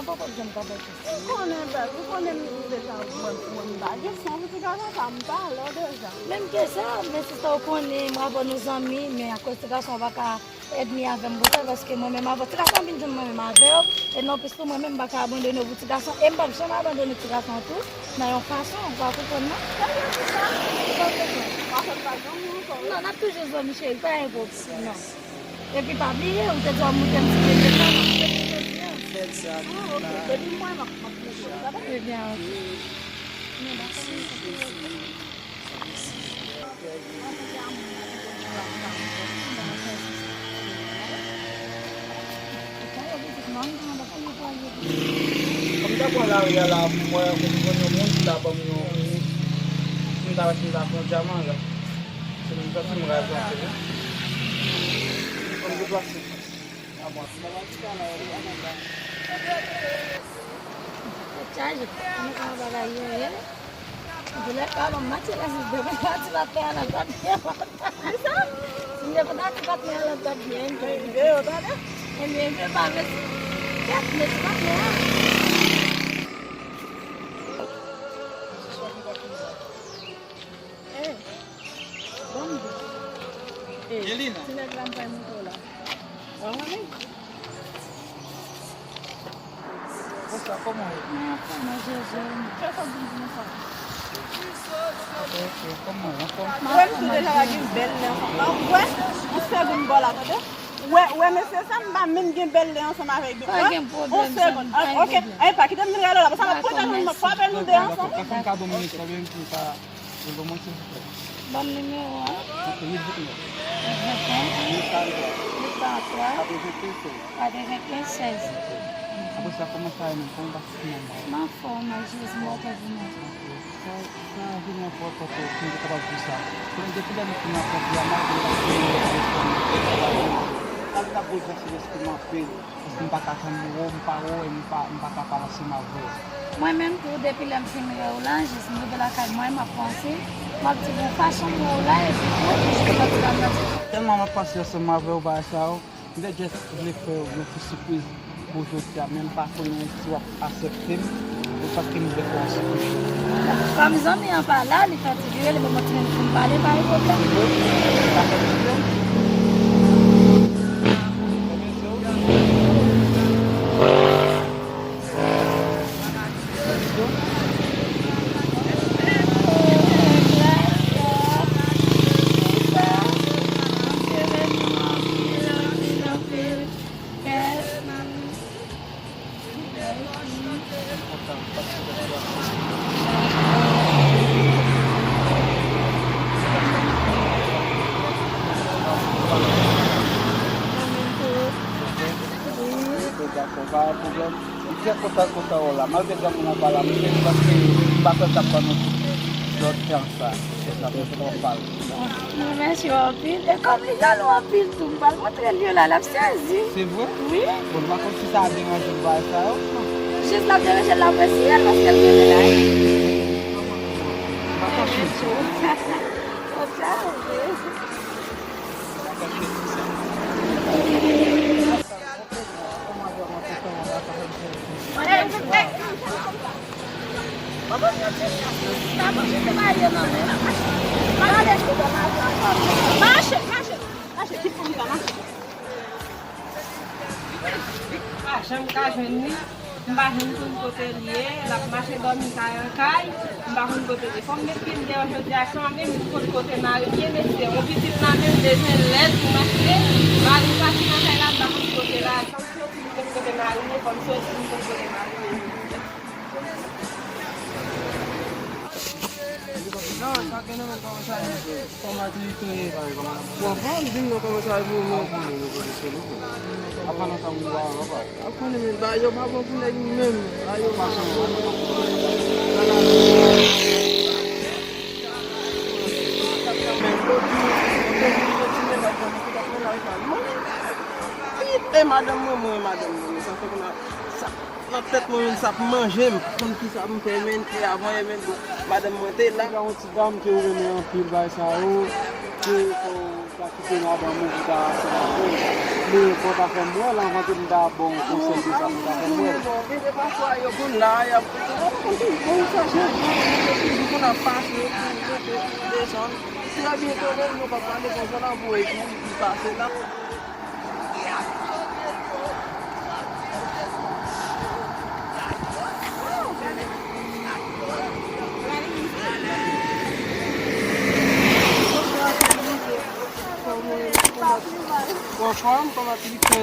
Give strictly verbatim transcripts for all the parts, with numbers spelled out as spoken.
Poko janm ka fè kisa. Ou konnen, bèl, ou konnen m deja, mwen, mwen, m pa gen son pou ti gason sa, m pa lè deja. Menm ke sa, men sista, ou konnen, mwen avè w nou zanmi, men akoz ti gason, ou pa ka ènmi avè m konsa, paske mwen menm avè w, ti gason vin jwenn mwen menm avè w, e non plis tou, mwen menm, m pa ka abandone w pou ti gason, e m p ap janm abandone ti gason an tou, nan yon fason, ou pa konprann non? Sa vle di sa? Ou pa konprann? Ou pa fè m pa zanmi ankò, wi? Non, n ap toujou zanmi, cheri, pa gen pwoblèm, non. Epi pa bliye, ou te di w ap moute m ti bebe sa, m ap moute l jodi a. Ah, ok. Depi mwen, m ap, m ap moute l, tande? Ebyen, ok. Men dakò, men dakò. Kòm ta pran lari a la, m wè, m konn yon moun ki ta ban m yon minit. M ta wè si m ta fè yon dyaman la. Se m santi m raz anpil, wi. Konn deplase. Tèt chaje. Ann pran bagay yo ye. Doulè pa bon, m mache la, si m te konn pati patnè a nan tèt mwen. Kisa? Si m te konn pati patnè a nan tèt mwen. Rive yo, tande? Ebyen, rive pa vle. Kèt, mesi patnè a. Eh, bon, eh, ti nèg la m pral montre w la. Ou wè mwen menm? Konsa, kòman w ye? Mwen anfòm, mwen jèjè. Fè sa w di m konsa. Ok, ok, kòman w anfòm? Ou wè misye deja la gen bèl nen ansanm. Ou wè? Yon segonn bò la, tande? Ou wè, ou wè mesye sa, m pa menm gen bèl nen ansanm avè l. Pa gen pwoblèm, zanmi, pa gen pwoblèm. Ok, ay, pa kite m vin rale w la, paske m ap poze nou, m ap frape nou de ansanm. Dakò, dakò, pa fè m kado minit, sa vle di pa. Bon, bon, silvouplè. Ban m nimewo a. Ok, uit vennèf. Uit vennèf. Uit karantwa. Uit karantwa. Katrevenkenz sèz. Katrevenkenz sèz. Apre sa, kòman sa ye menm? Kòman w pase sou moman? M anfòm, Jezi, m anfòm. Ok. Sa, sa vini enpòtan pou, pou m te kapab di sa. Konnen depi lè m fin nan pòt la, m ap di m ap fini nan telefòn. Sa vin ap boulvèse lespri m anpil. Paske m pa ka tann ou, m pa wè w, e m pa, m pa ka pale ansanm avè w. Mwen menm tou, depi lè m fin wè w la, jis m rive lakay mwen, m ap panse, m ap di, bon, fason m wè w la, epi tou, jis m ap di, m ap di. Tèlman m ap panse ansanm avè w, bagay sa yo, m te jis vle fè w yon ti sipriz pou jodi a, men m pa konnen si w ap aksepte m, ou paske m vle fè yon sipriz. Kòm zanmi an pa la, li fè ti vire, li ban mwen ti minit pou m pale, pa gen pwoblèm. Dakò, pa gen pwoblèm. M trè kontan, kontan wè w la. Malgre granmoun nan pa la, m te di paske m pa kwè l t ap ban nou tout lòt tan sa. Se sa, m te kontan wè w pale. Mwen remèsye w anpil. E kòm li jalou anpil tou, m pral montre l yo la, l ap sezi. Se vre? Wi. Bon, m pa konn si sa ap deranje l bagay sa yo. Jis l ap deranje l, l ap eseye l paske l gen menaj. M pa kache l. Ok. Mache, mache, mache, kit fanm sa, mache. Pa janm ka jwenn li. M pa janm konn kote l ye, l ap mache dòmi kay an kay, m pa konn kote l ye. Fò m met pye m deyò jodi a, san menm konn kote mari m ye, mesye. Yon pitit la menm bezwen lèt pou mache, mari m pati nan kay la, m pa konn kote l al. Fò m soti, m konn kote mari m ye, fò m soti, m konn kote mari m ye. Non, sa gen nan men kòmanse a ye. Kòman ti te ye? Bon, fò m di m non kòmanse a ye pou mwen. Apa nan sa moun ba yo pa? Ap konnen men ba yo pa bon pou nèg menm. Ba yo pa bon. Men yo di, yo di, yo di, men la, men ki ta fè la, e pa mwen. Kite madanm mwen, mwen, madanm mwen. Sa fè konnen sa. Nan tèt mwen menm sa ap manje m, pa konn kisa pou m fè, men te avan, men bon, madanm mwen te la. Yon ti dam ke ou renmen anpil, bagay sa yo, ke fò w ta Kite madanm ou pou ta asire avè w. Men fò w ta fè m wè l anvan ke m ta ba w yon konsèy de sa pou w ta fè m wè l. Bon, men de pafwa yo konn la, y ap, yo konn tou, bon, chache jan, yo toujou konn ap pase, yo toujou mete, yo desann. Trè byento menm, nou p ap pale konsa la, pou epi li pase la. Ou anfòm? Kòman ti fè?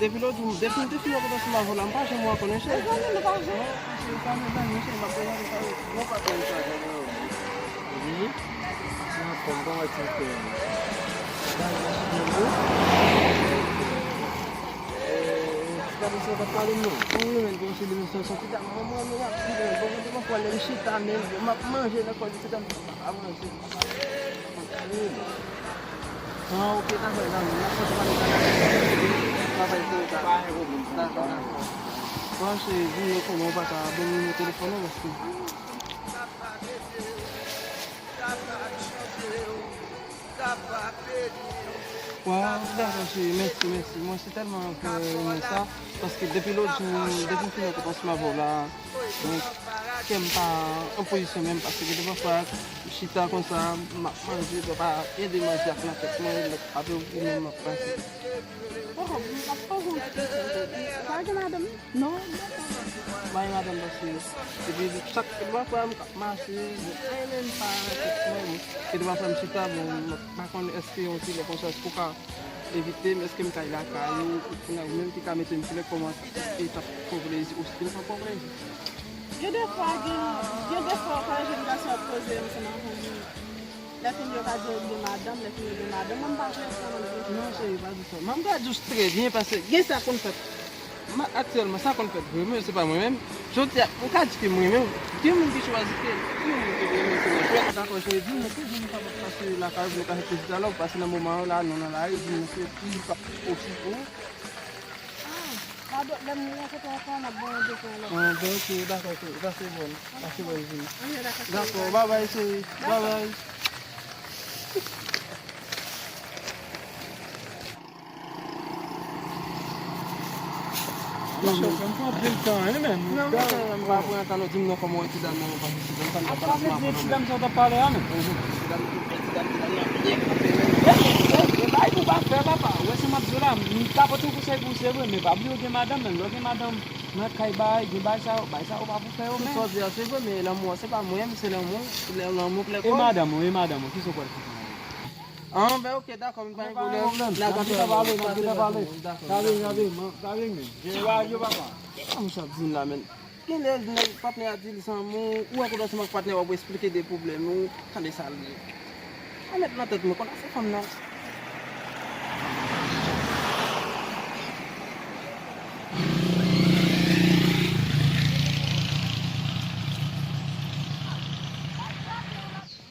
Depi lòt jou, depi m te fin wè w sou Mavola, m pa janm wè w ankò non cheri. Mezanmi, nou pa janm. Cheri, pa mezanmi, cheri, m ap bezwen sa. Non, pa konn sa. Wi. Mwen anfòm, kòman ti fè? Bagay la sou byen wi. Eh, ti pa misye pa pale non. Wi, men bon, se li, men se yon ti dam, mwen, mwen, mwen, mwen, bon, bon, bon, bon, lè m chita, men m ap manje nan kò li, ti dam sa pa manje. Ah, ok, dakò, dakò. N ap kontinye pale. Dakò, dakò. Bon, cheri, di mwen kòman w pa ka ban m nimewo telefòn ou, paske Waw, dakò cheri, mèsi, mèsi. Mwen se tèlman ke renmen sa, paske depi lòt jou, depi m fin wè kòmansman avè w la, donk, kè m pa an pozisyon menm, paske gen de pafwa, m chita konsa, m ap manje, m pa ede manje ak nan tèt mwen, lè apre ou menm m ap pase. Oh, m ap poze yon ti kesyon pou ou. Ou pa gen madanm? Non, m pa gen madanm. Bay madanm pase. Epi chak lè m ap wè m k ap mache, anyen menm pa nan tèt mwen. Epi lè m ap wè m chita, bon, m pa konn èske yon ti lè konsa, èske ou ka envite m, èske m kay lakay ou, ou menm ki ka mete m sou lè kòman e t ap pran plezi, ou stil pa pran plezi. Gen de fwa, gen, gen de fwa, pa jèn gason ap koze ansanm avè w. Lè fini yo ka di w gen madanm, lè fini yo gen madanm, mwen m pa vle sa nan vi. Non, cheri, pa di sa. Mwen m ka di w trè byen, paske gen sa konn fèt. Ma, aktyèlman, sa konn fèt vre, men se pa mwen menm. Jodi a, ou ka di ke m renmen w. Gen moun ki chwazi ke, gen moun ki renmen ke mwen fè. Dakò, cheri, di m, ki jou nou kapab pase lakay ou, nou ka fè plezi talè, paske nan moman yo la, nou nan lari, di m, ki jou k ap posib pou ou. Ah, padon, lè m rankontre w ankò, n ap ba w yon defen lòt. Ah, ben, ok, dakò, cheri. Pase bòn. Pase bòn, cheri. Ok, dakò, cheri. Dakò, bye bye, cheri. Bye bye. Monchè, w pran anpil tan, wi, menm. Non, monchè, m pa pran tan, non, di m non, kòman w wè ti dam nan, non, paske ti dam sa, m pa pale avè l. Ti dam sa w t ap pale a, menm? Mhm. Ti dam, ti dam, ti dam nan byen kanpe, menm. Ey, ey, e bay pou pa fè, papa. Ou wè sa m ap di w la, m ka pote yon konsèy pou ou, se vre, men pa bliye w gen madanm, menm. Lè w gen madanm nan kay, bay, gen bay sa yo, bay sa yo pa pou fè yo, men. Tout sa w di a, se vre, men lanmou a, se pa mwen, se lanmou, se lanmou k lè kòm. E madanm ou, e madanm ou, kisa w pral fè? An, ben, ok, dakò, m pa gen pwoblèm. N a gentan pale, n a gentan pale. Dakò, dakò. Gade, gade, man, gade, men. Gen wa yo, papa. Sa mouche ap di m la, men. Gen lè nèg patnè a di l zanmi w, ou wè kote ansanm ak patnè w ap esplike de pwoblèm ou, tande sa l di. Sa met nan tèt mwen, konn afè fanm nan.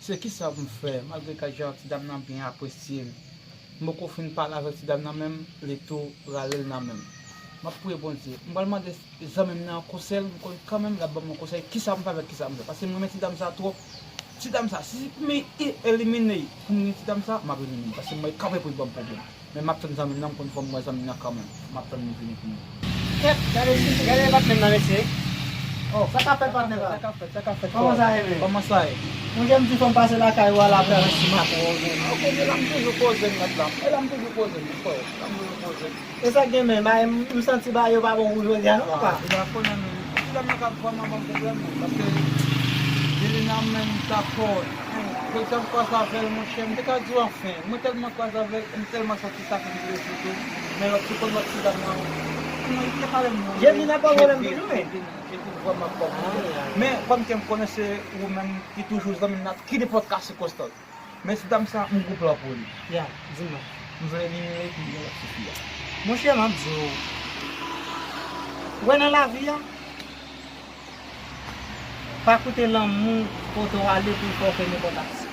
Se kisa pou m fè, malgre ke jan ti dam nan byen apresye m. M poko fin pale avèk ti dam nan menm, li tou rale l nan men m. M ap priye Bondye. M pral mande zanmi m nan yon konsèy, m konn kanmenm l ap ban m yon konsèy. Kisa pou m fè avèk kisa m fè? Paske m renmen ti dam sa twòp. Ti dam sa, si pou m e-, elimine l, pou m gen ti dam sa, m ap elimine l. Paske m wè l kanpe pou l ban m pwoblèm. Men m ap tann zanmi m nan, m konn fò m wè zanmi m nan kanmenm. M ap tann li vini pou mwen. Kèt, gade, gade patnè m nan, mesye. Oh, sa k ap fèt, patnè la? Sa k ap fèt, sa k ap fèt, frè? Kòman sa ye, men? Kòman sa ye? Monchè, m di fò m pase lakay ou a la, frè, si m ap wè w, men. Ok, men la m toujou poze m, mèt la. E la m toujou poze m, frè. La m toujou poze m. E sa k gen, men, bagay, m, m santi bagay yo pa bon pou jodi a, non, papa? Ah, ou pa konnen, men. Ti dam nan ka vrèman ban m pwoblèm, men. Paske, Jelina, men, m ta fò. Jodi a m kwaze avè l, monchè, m te ka di w anfen. Mwen tèlman kwaze avè l, m tèlman santi sa fè m plezi tou. Men lòt ti konn lòt ti dam nan. Mwen, li te pale m non. Jelina pa pwoblèm toujou, men. Jelina, Jelina vrèman pa pwoblèm. Men, kòm ke m konnen se ou menm ki toujou zanmi m nan, ki nenpòt ka sikonstans. Men ti dam sa, m gwoup la pou li. Ya, di m non. M vle elimine l pou m gen lòt ti fi a. Monchè, m ap di w. Ou wè nan lavi a, pa koute lanmou pote w ale pou l fè w fè nenpòt aksyon.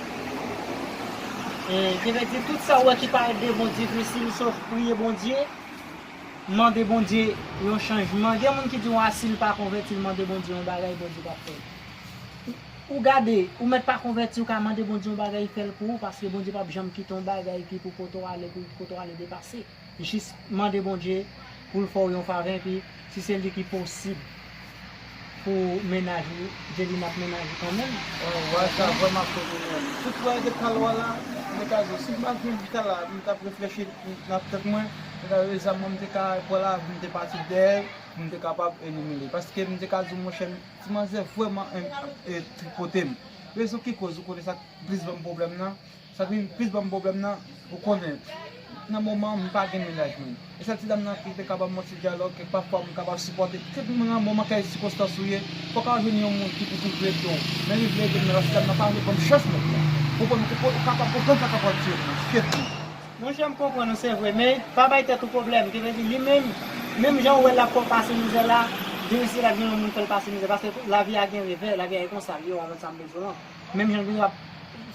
E, je veux dire, tout sa w wè ki parèt devan w difisil, sòf priye Bondye, mande Bondye yon chanjman. Gen moun ki di w, a, si l pa konvèti, l mande Bondye yon bagay, Bondye p ap fè l. Ou gade, ou mèt pa konvèti, ou ka mande Bondye yon bagay, fè l pou ou, paske Bondye p ap janm kite yon bagay ki pou kote w ale, pou kote w ale depase. Jis mande Bondye pou l fè w yon favè, epi si se li ki posib pou mennaj ou, Jelina ap mennaj ou kanmenm. Wè, wè, sa vrèman koze menm. Tout wè de kalwa la, m te ka di w, si m pa t vin jis la, m t ap reflechi nan tèt mwen, m te ka rezèv mwen, m te ka pran lavi, m te pati dèyè, m te kapab elimine. Paske m te ka di w, monchè, ti manzè vrèman, e, e, tripote m. Rezon ki koz ou konnen sa k plis ban m pwoblèm nan? Sa k vin plis ban m pwoblèm nan, ou konnen, nan moman an, m pa gen mennaj mwen. E sèl ti dam nan ki te ka ban m yon ti dyalòg, kèk pafwa m kapab sipòte. Kèk nan moman kèk sikonstans ou ye, fò w ka jwenn yon moun ki pou toujou ede w. Men li vle ede m nan, ti dam nan pa vle ban m chans mèt la. Ou konprann, ou, ou kapab konprann sa k ap antre nan tèt mwen. Monchè, m konprann ou, se vre, men pa bay tèt ou pwoblèm. Ki vle di, li menm, menm jan ou wè l ap fè w pase mizè la, demen si l ap gen yon moun fè l pase mizè, paske lavi a gen revè, lavi a e konsa l ye, w konprann sa m bezwen an. Menm jan w ap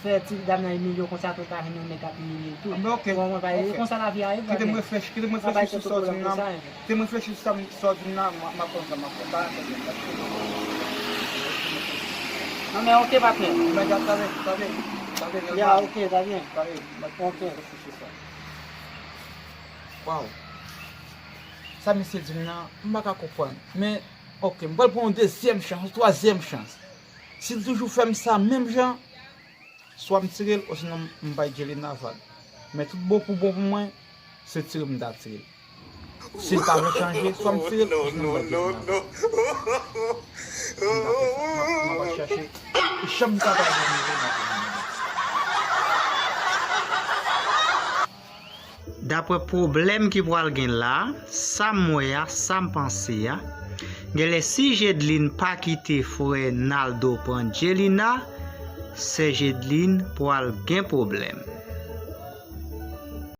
fè ti dam nan imilye w konsa, tou ka jwenn yon nèg k ap imilye l tou. Anben, ok, ok. Ou konprann, e konsa lavi a ye, kite m reflechi, kite m reflechi sou sa w di m nan. Kite m reflechi sou sa w di m nan, m ap konn sa m ap fè. Pa fè pwoblèm, pa fè pwoblèm. Non, men ok, patnè. Men gad, talè, talè, talè, ya, ok, ta byen. Talè, m ap ok. Reflechi sa. Waw. Sa misye di m nan, m pa ka konprann. Men, ok, m pral pran yon dezyèm chans, yon twazyèm chans. Si l toujou fè m sa menm jan, swa m tire l, osinon m bay Jelina vag. Men tout bon pou bon pou mwen, se tire m ta tire l. Si l pa vle chanje, swa m tire l, osinon m bay Jelina vag. M ta fè sa. M ap, m ap al chache. Janm ta bay Jelina vag. Daprè pwoblèm ki pral gen la, sa m wè a, sa m panse a, genlè si Jedline pa kite frè Naldo pran Jelina, sè Jedline pral gen pwoblèm.